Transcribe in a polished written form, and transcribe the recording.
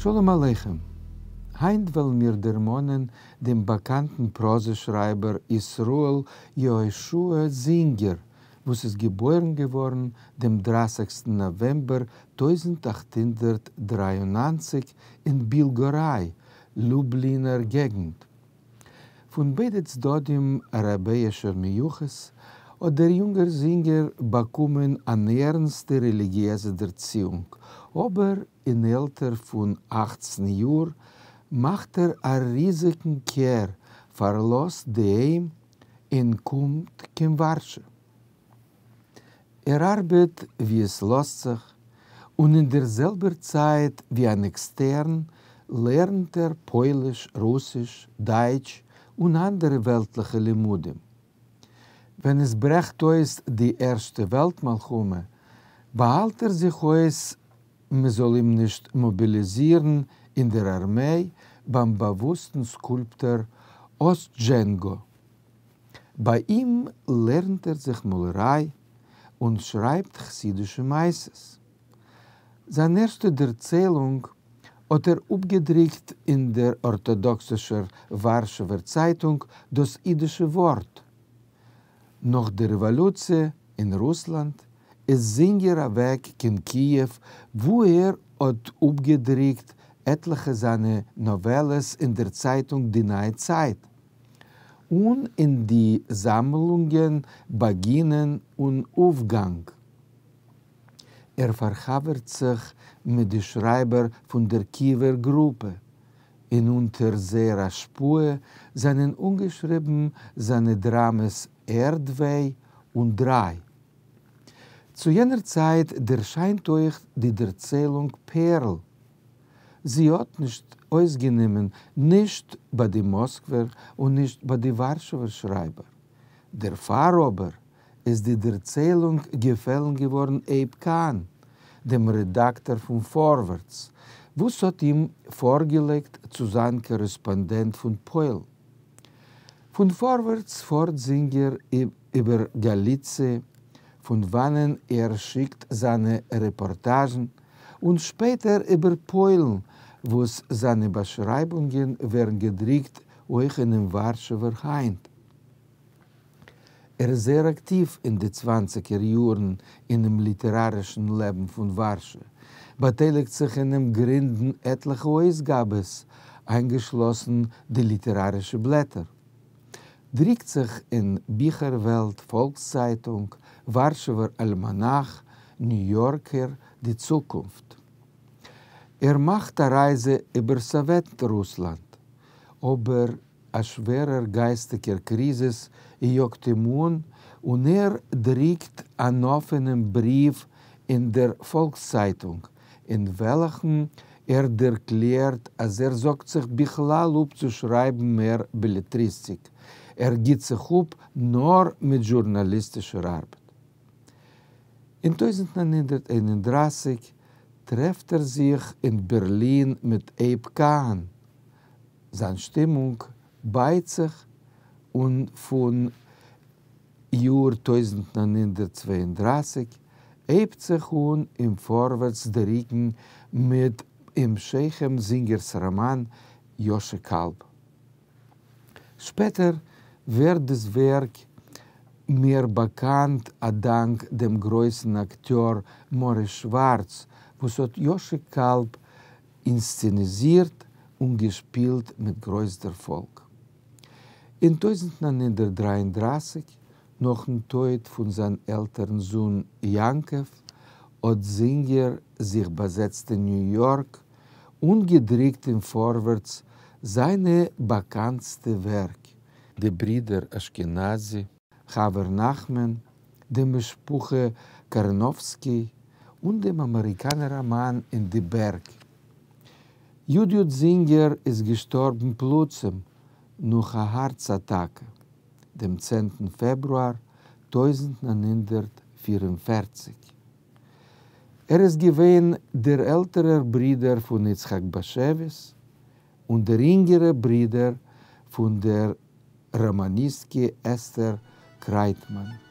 שלום עליכם! היינט וועלן מיר דערמאנען דעם באקאנטן פראזע-שרייבער ישראל יהושע זינגער, וואס איז געבוירן געווארן דעם דרייסיגסטן נאוועמבער 1893 אין בילגוריי, לובלינער געגנט. פון ביידע צדדים רבי'שער מיוחס האט דער יונגער זינגער באקומען אן ערנסטע רעליגיעזע דערציאונג, אבער אין עלטער פון 18 יאר מאכט ער א ריזיגן קער, פארלאזט די היים און קומט קיין ווארשע. ער ארבעט ווי עס לאזט זיך, און אין דער זעלבער צייט ווי אן עקסטערן לערנט ער פויליש, רוסיש, דייטש און אנדערע וועלטליכע לימודים. ווען עס ברעכט אויס די ערשטע וועלט מלחמה, באהאלט ער זיך אויס מען זאל אים נישט מאביליזירן אין דער ארמיי ביים באוואוסטן סקולפטאר אסטזשענגא. ביי אים לערנט ער זיך מאלעריי און שרייבט חסידישע מעשות. זיין ערשטע דערציילונג האט ער אפגעדרוקט אין דער ארטאדאקסישער ווארשעווער צייטונג דאס אידישע ווארט. נאך דער רעוואלוציע אין רוסלאנד איז זינגער אוועק קיין קיעוו וואו ער האט אפגעדרוקט עטליכע זיינע נאוועלעס אין דער צייטונג די נייע צייט און אין די זאמלונגען באגינען און אויפגאנג. ער פארחבר'ט זיך מיט די שרייבער פון דער קיעווער גרופע, און אונטער זייער השפעה זענען אנגעשריבן זיינע דראמעס ערד-וויי און דריי. צו יענער צייט דערשיינט אויך די דערציילונג פערל. זי האט נישט אויסגענומען נישט ביי די מאסקווער און נישט ביי די ווארשעווער שרייבער. דערפאר אבער איז די דערציילונג געפעלן געווארן אייב קאהן, דעם רעדאקטאר פון פארווערטס, וואס האט אים פארגעלייגט צו זיין קארעספאנדענט פון פוילן. פון פארווערטס פארט זינגער איבער גאליציע, פון וואנען ער שיקט זיינע רעפארטאזשן, און שפעטער איבער פוילן, וואס זיינע באשרייבונגען ווערן געדרוקט אויך אינעם ווארשעווער היינט. ער איז זייער אקטיוו אין די צוואנציגער יארן אינעם ליטערארישן לעבן פון ווארשע, באטייליגט זיך אינעם גרינדן עטליכע אויסגאבעס, איינגעשלאסן די ליטערארישע בלעטער. דריקט זיך אין ביכער-וועלט, פאלקס-צייטונג, ווארשעווער אלמאנאך, ניו יארקער, די צוקונפט. ער מאכט א רייזע איבער סאוועט-רוסלאנד, אבער א שווערער גייסטיגער קריזיס יאגט אים אן, און ער דריקט אן אפענעם בריוו אין דער פאלקס-צייטונג, אין וועלכן ער דערקלערט אז ער זאגט זיך בכלל אפ צו שרייבן מער בעלעטריסטיק, ער גיט זיך אפ נאר מיט זשורנאליסטישער ארבעט. אין 1931 טרעפט ער זיך אין בערלין מיט אייב קאהן, זיין שטימונג בייט זיך און פון יאר 1932 הייבט זיך אן אין פארווערטס דריקן מיט המשכים זינגערס ראמאן יאשע קאלב. שפעטער ווערט דאס ווערק מער באקאנט א דאנק דעם גרויסן אקטיאר מאריס שווארץ וואס האט יאשע קאלב אינסצעניזירט און געשפילט מיט גרויס דערפאלג. אין 1933, נאכן טויט פון זיין עלטערן זון יעקב, האט זינגער זיך באזעצט אין ניו יארק און געדריקט אין פארווערטס זיינע באקאנטסטע ווערק, די ברידער אשכנזי, חבר נחמן, די משפחה קארנאווסקי, און דעם אמעריקאנער ראמאן אין די בערג. י. י. זינגער איז געשטארבן פלוצים נאך א הארץ אטאקע דעם צענטן פעברואר 1944. ער איז געווען דער עלטערער ברודער פון יצחק באשעוויס און דער אינגערער ברודער פון דער ראמאניסטקע אסתר קרייטמאן.